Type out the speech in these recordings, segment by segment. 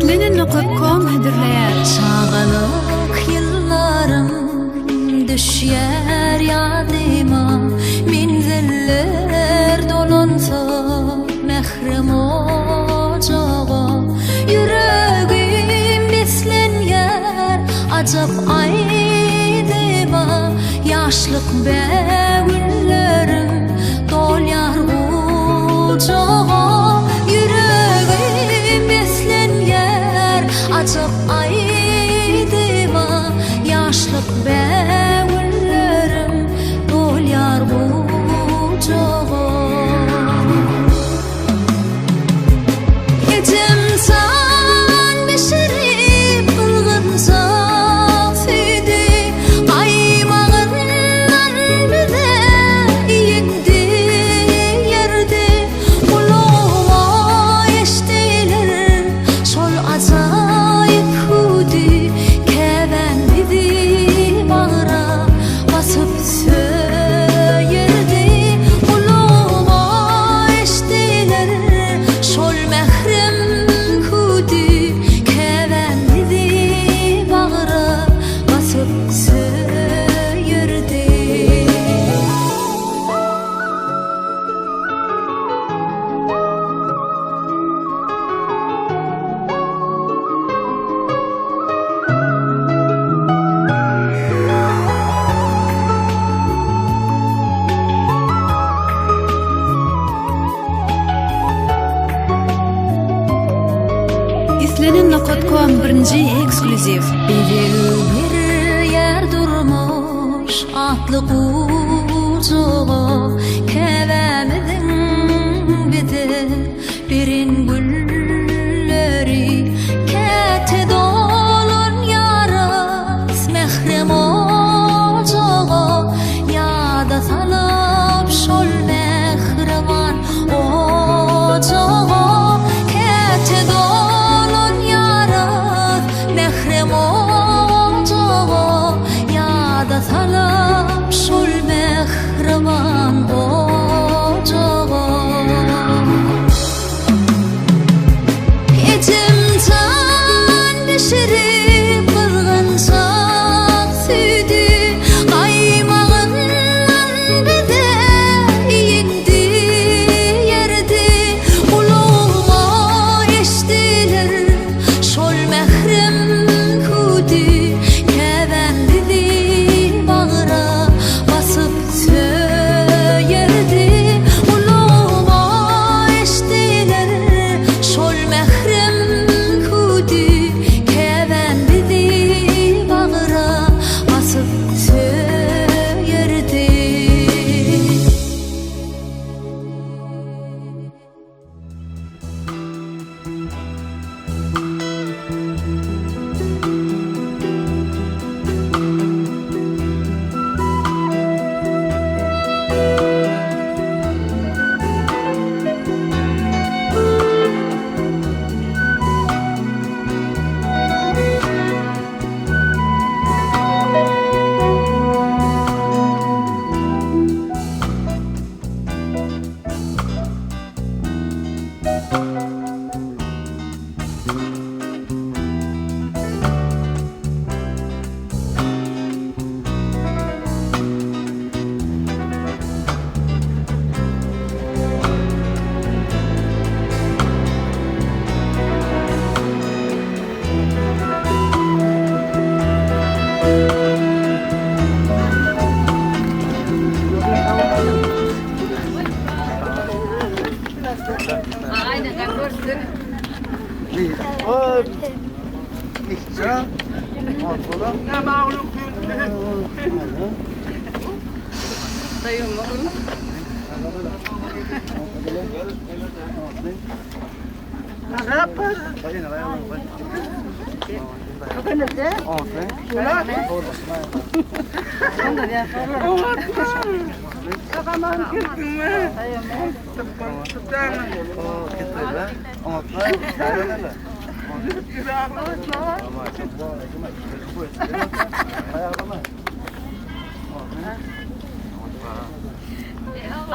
Islenen nokat kom hödürleýär. Çagalyk ýyllarym düşýär ýadyma, Menziller dolansa mährem ojaga. Ýüregim beslenýär ajap aýdyma, Ýaşlyk bägüllerim dolýar gujaga. Ýüregim beslenýär ajap aýdyma, Ýaşlyk bägüllerim dolýar gujaga. Ejem jan bişirip gyzgynjak süýdi, Gaýmagyndan bize iýindi ýerdi. Gulagyma eşdiler şol ajaýyp hüwdi, Käbäm bizi bagra basyp söýerdi. Gulagyma eşdiler şol mährem hüwdi, Käbäm bizi bagra basyp söýerdi. Islenen nokat kom birinji eksklýuziw. Bezeg berýär durmuş atly gujaga, Käbämiziň bize beren gülleri. Käte dolanýarys mährem ojaga, Ýada salyp şol mähriban ojaga. Käte dolanýarys mährem ojaga, Ýada salyp şol mähriban ojaga. Ejem jan bişirip gyzgynjak süýdi, Gaýmagyndan bize iýindi ýerdi. Gulagyma eşdiler şol mährem hüwdi, Käbäm bizi bagra basyp söýerdi. Gulagyma eşdiler şol mährem hüwdi, Käbäm bizi bagra basyp söýerdi.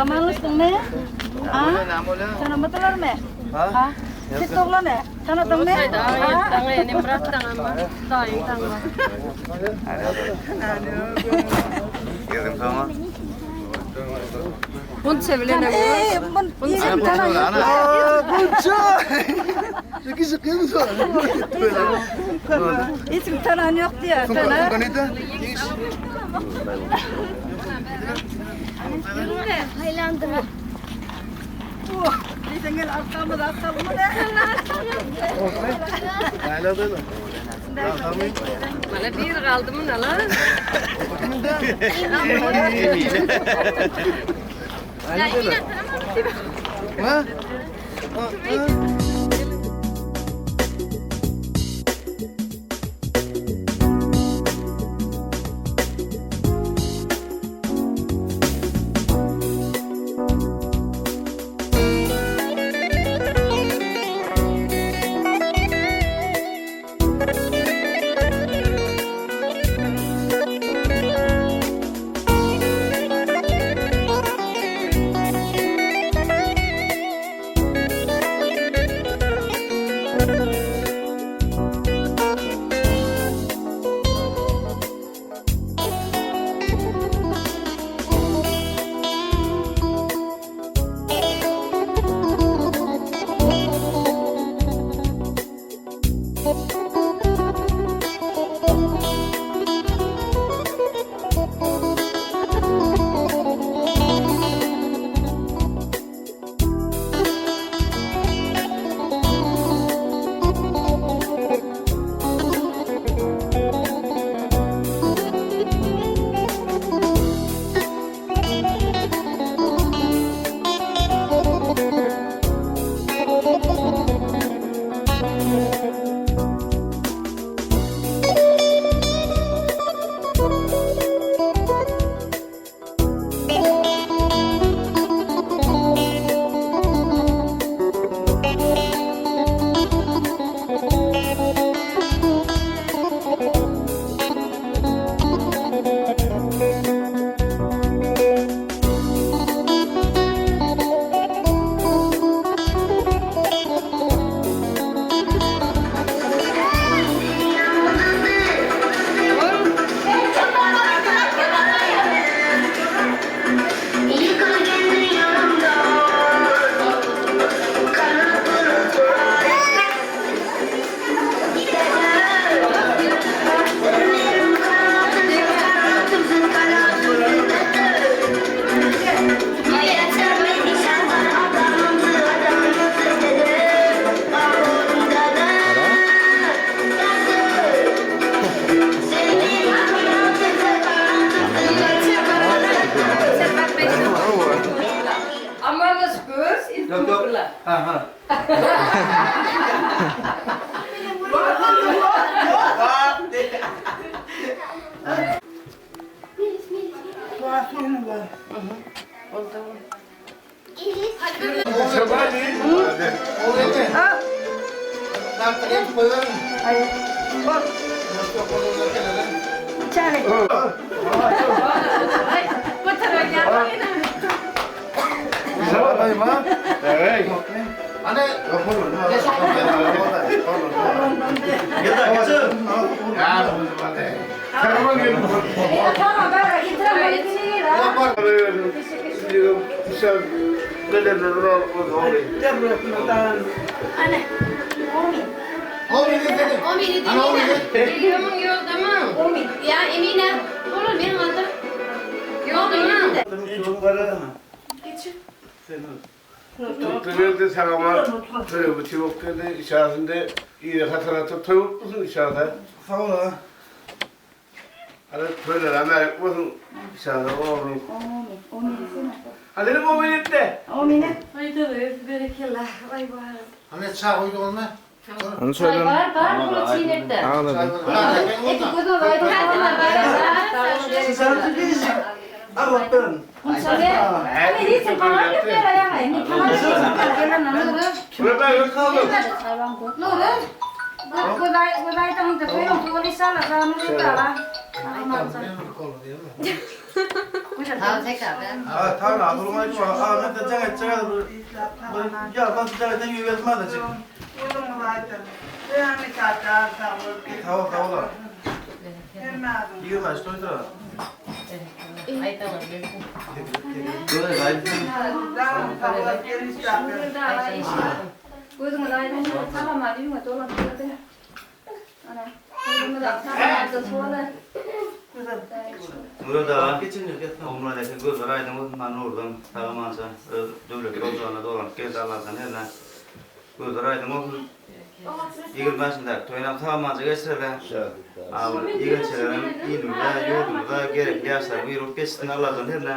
Amanlaşdyňmy? Ha? Tanamadylarmy? Ha? Siz doglanmy? Tanadyňmy? Girdim soňa. Bunça bilen Bunça! Şekil şekil Hiç kim tanan yok diyor. Tanan. Sen gel arkamda arkamda. Bana bir kaldı mı ne lan? Aman göz ilk Ha ha. Geliyorum yoldamım. Ya Emine. Olur benim adım. Yoldamım. Tuttu sağama toyu çabuk dedi içerisinde iyi hatırlatıp toyu musun içeride? Sağ ol ha. Hadi toylar Amerika olsun içeride oğlum. Hadi dedim o benim de. Haydi berekallah. Vay vay. Hani çay koydu onunla. Onu söyle. Var var bunu çiğnekte. Ağladım. Şuna ben yok kaldım. Ha tamam abi durma. Aa ben de çay çay. Ya ben çay da yürüyemez de. Sag ol, sag ol. Ýygylaş toýda. Gözüňiz aýdyň, sag-aman öýüňe dolanyp geldi. Ana, gözümiz sag-aman sola. Murat aga, Ogulmyrat eke gözleri aýdyň bolsun, man Nurdan sag-amança öz döwletli ojagyna dolanyp geldi Allajan hernä gözleri aýdyň bolsun. 20 ýaşyndaky toýunam sag-amança geçireli. Abyr ýegençelerem ilimize, ýurdumyza gerekli ýaşlaryň biri bolup ýetişsin Allajan hernä.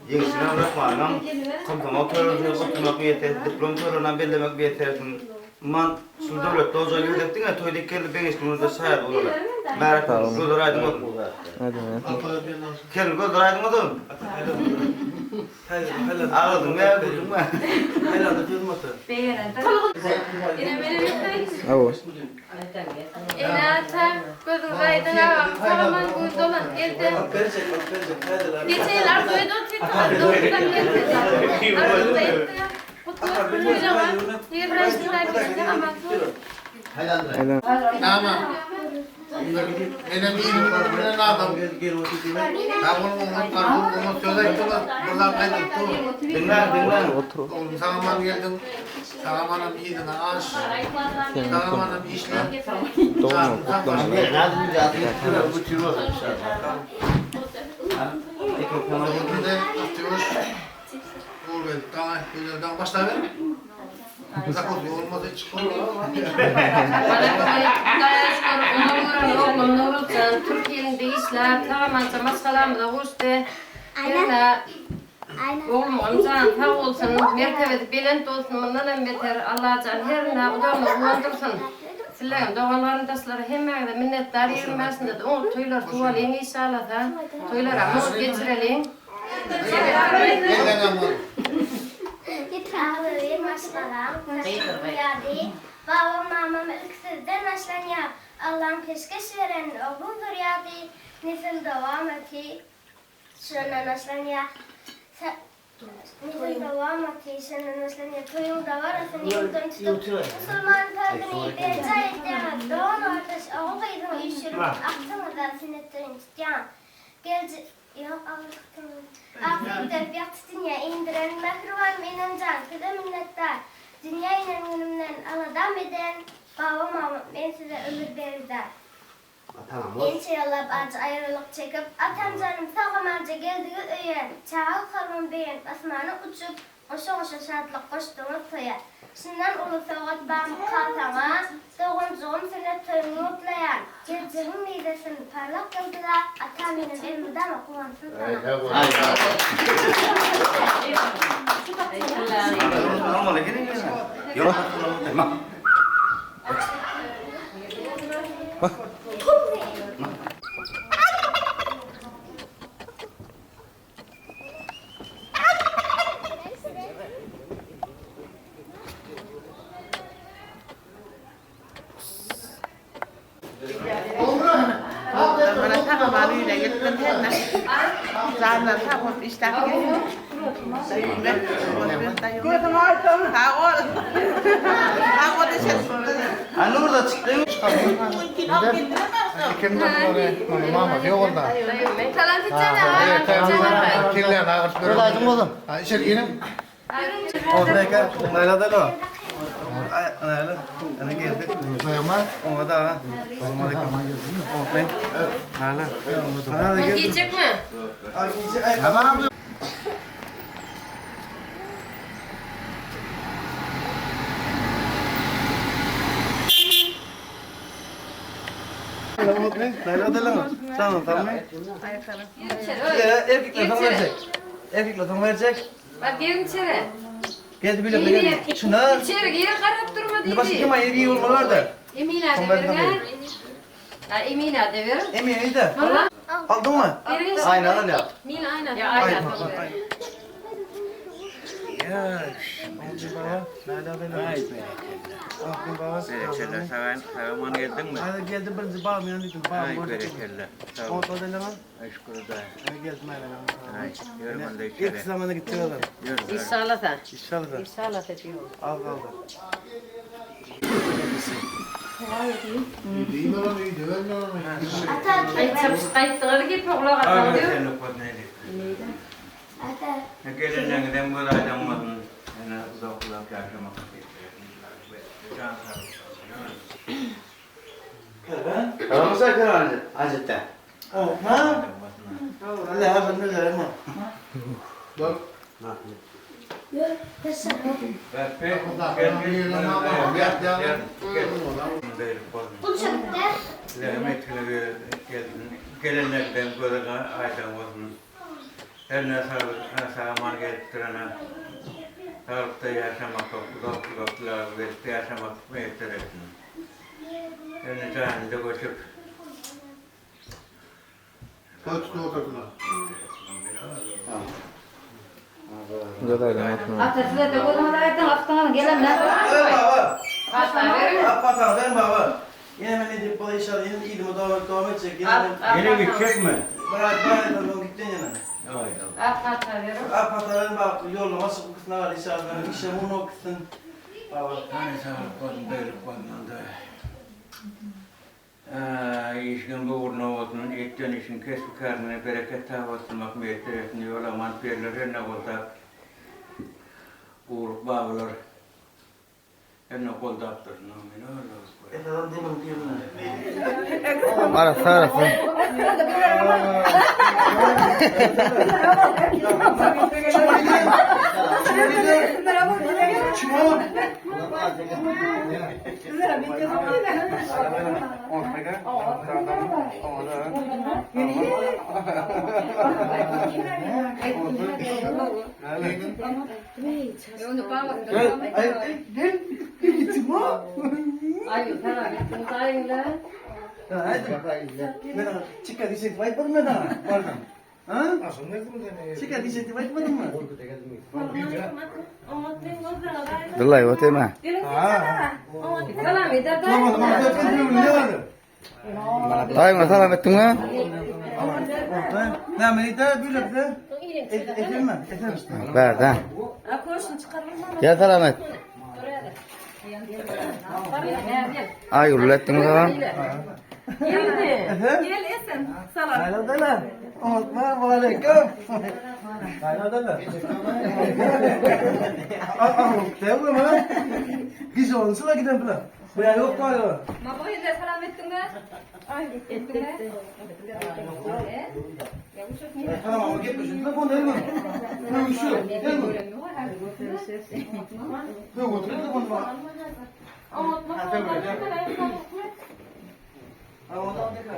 Ýeňişiňem Rahmanyňam komsomol toýlaryny gutlamak miýesser etsin, diplom toýlarynam bellemek miýesser etsin. Umuman, şul döwletli ojaga girsek diňe toý dek geldi beňeşli günde şaýat bolaly. Märekli gözleri aýdyň bolsun. Kelin gözleri aýdyň bolsun. Agladyňmy ýa güldüňmi? Ene-ata, gözüňiz aýdyň agam, sag-aman gün dolanyp geldi. Geçen ýyl arzuw edip otyrdyk, dogrudan geldi. Arzuwda ýetdiňiz. Gutly bolsun toýlaryňyz. Ýigrimbaşynda sag-aman bol. Tamam. Menem ýigrimden adam. Sag boluň oňat gargyn oňat söz aýtdyňyz. Bir zat aýdyp dur. Diňläň, diňläň. Oglum sag-aman geldiň. Sag-amanam yzyňa aş. Sag-amanam işle. Janyň sag bolsun. Ogulbide atýoş. Ogulbedi daňa gözel daň başlaber. Zakuska bolmasa hiç Hudaýa şükür, oňa gören oglum Nuruljan türk ilinde işläp, sag-amança maşgalamyza gowuşdy. Hernä oglumyň jany sag bolsun, mertebesi belent bolsun, mundan hem beter Allajan hernä gudagymyzy guwandyrsyn. Sizlerem dogan-garyndaşlara hemmäňize minnetdar 20 ýaşynda-da oňat toýlar tuwalyň inşallasa, toýlaram oňat geçireliň. Getirip maşgalaň zürýady, Babam mamam ilk sizden başlanýar, Allaň peşgeş beren ogul zürýady, Nesil dowamaty şondan başlanýar. Nesil dowamaty şondan başlanýar. Toýuň dabarasyny ýurtdan tutup, Musulman parzyny berjaý etýäňiz, Dogan-gardaş, ogul-gyzyň üýşürip, Agtygyňyza sünnet toýuny tutýaňyz. Geljek Ýok, agyrlykdan. Ak süýtden ýagty dünýä indiren mähribanym enemjan, size minnetdar. Dünýä inen günümden aladam eden babam-mamam, men size ömür bergidar. Ençe ýyllap ajy aýralyk çekip, atamjanym sag-amanja geldiňiz öýe, çagalyk kalbym begenip asmana uçup, Goşa-goşa şatlyk goşduňyz toýa. Şundan uly sowgat barmyka saňa? Doganjygym sünnet toýuňy gutlaýan. Geljegiň miwesin parlak ýyldyza, Atam enem elmydama guwansyn saňa. Gijikmi? Bak gelin içeri. Geldi bile bile. Şuna. İçeri gir garap durma diýdi. Başka kim aýry iyi olmalar da. Emine de verin. Ha Emine de verin. Emine de. Aldın mı? Verin. Aynadan yap. Min ayna. Ya ayna. Berekella sag sag-aman geldiňmi? Hadi geldim birinci bağım yanı dedim. Bağım. Aý berekella. Sag bol. Ortada lan. Aý şükür Hudaýa. Geldim aynen. Aý ýör onda İlk içeri. zamanda gittik adam. Ýör. İnşallah da. İnşallah. İnşallah da diyor. Az kaldı. Aý çapyşyp gaýtdyňyz gepe gulak asaň diýip. Gelenleriňizem göz aýdyň bolsun. Ýene uzak uzak ýaşamak nesip etsin. Jan saglyk bolsun. Tamam sen Hazreti. Ha? Allah hakkını verme. Gelenlerden göze aýdyň bolsun. Eline saglyk, sag-aman gelip durana saglykda ýaşamak, uzak uzak ýyl ýaşamak miýesser etsin. Eline janyny göçüp. Ata size de gözüňiz aýdyň akdyňyz gelenler. Baba. Pata beriň. Pata verin baba. Yine ben edip bana inşallah yine iyiliğime devam, devam edecek. Yine ben Ýene gitjekmi? bırak bırak ben gittin yine. Ak pata beriň. Ah pata verin bak yollama sıkıntısına var inşallah. İşte bunu okusun. Baba. Hany saglyk bolsun, berlik bolsun onda. Işiň ugruna bolsun, etýän işiň kesbi-kärine bereket tapasyn, miýesser etsin, ýol aman perler herne goldap, ugruk babalar herne goldap dursun. Amin. Allah. Efendim demin diyorum. Arası arası. Aý salam etdiňiz aýyňla. Çıkar diyecektim ayıpmadın mı daha? Pardon. Ha? Çıkar diyecektim ayıpmadın mı? Dyllaý otema. Salam eder daýy. Tamam tamam. Ne vardı? Daýyňa salam etdiňmi? Ne Amerika böyle de. Efendim efendim. Bärde. Gel salam et. Aý etdiňmi salam? Gel Esen. Salam. Hayla dala. Osman aleyküm. Hayla dala. Aa, değil mi? Biz olsun da gidelim plan. Buraya yok galiba. Mabo ýerde salam etdiňmi? Ay etdiňmi? Tamam ama gitme şu telefon değil mi? Ne şu? Değil mi? Ne otur telefon var. Ha ondan tekrar.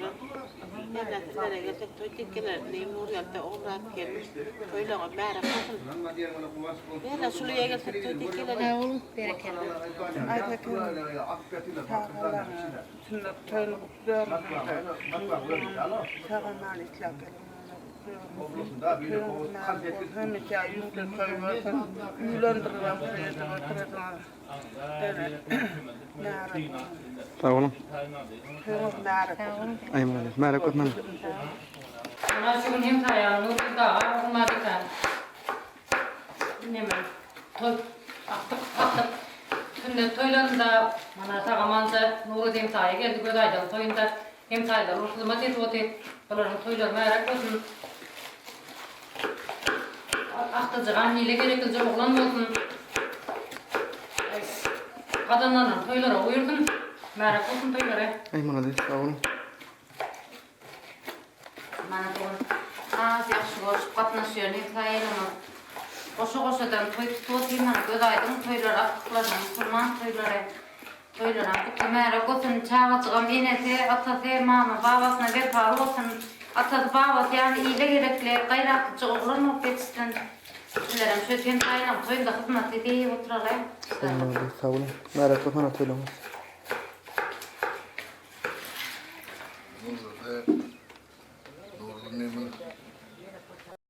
oturan. Hernä sizlere gelsek toý tekgelerini Nurgeldi Ogulmyrat gelin toýlaryňyz märäk bolsun. Hernä şulyýa gelsek toý tekgeleri. Berekella. Sag boluň. Aý malades. Märäk bolsun. Mana şu gün hem saýaň Nurgül daga Ogulmyrat eken. Neme toý akdyk akdyk sünnet toýlarynda mana sag-amança Nurgül hemsaýa geldi göz aýdyň toýunda hemsaýalar uly hyzmat edip otyr. Bularyň toýlary märäk bolsun. Akdyjygan hile gereklije oglan bolsun. Gazanlanan toýlara buýursun. Märäk bolsun toýlary. Aý malades sag boluň. Mana bu gün has ýagşy görşüp gatnaşýan hemsaýalarymyz. Goşa-goşadan toý tutup otyr mana göz aýdyň toýlar agtyklarynyň musulman toýlary. Toýlaram gutly märek bolsun, çagajygam enesi, atasy, mama, babasyna wepaly bolsun. Atasy, babasy ýaly ile gerekli, gaýratlyja oglan bolup ýetişsin. Sizlerem şu hemsaýalaryň toýunda hyzmat edip oturaly. Sag boluň, sag boluň. Märek bolsun ana toýlaryňyz. Nurly Nurly Memil.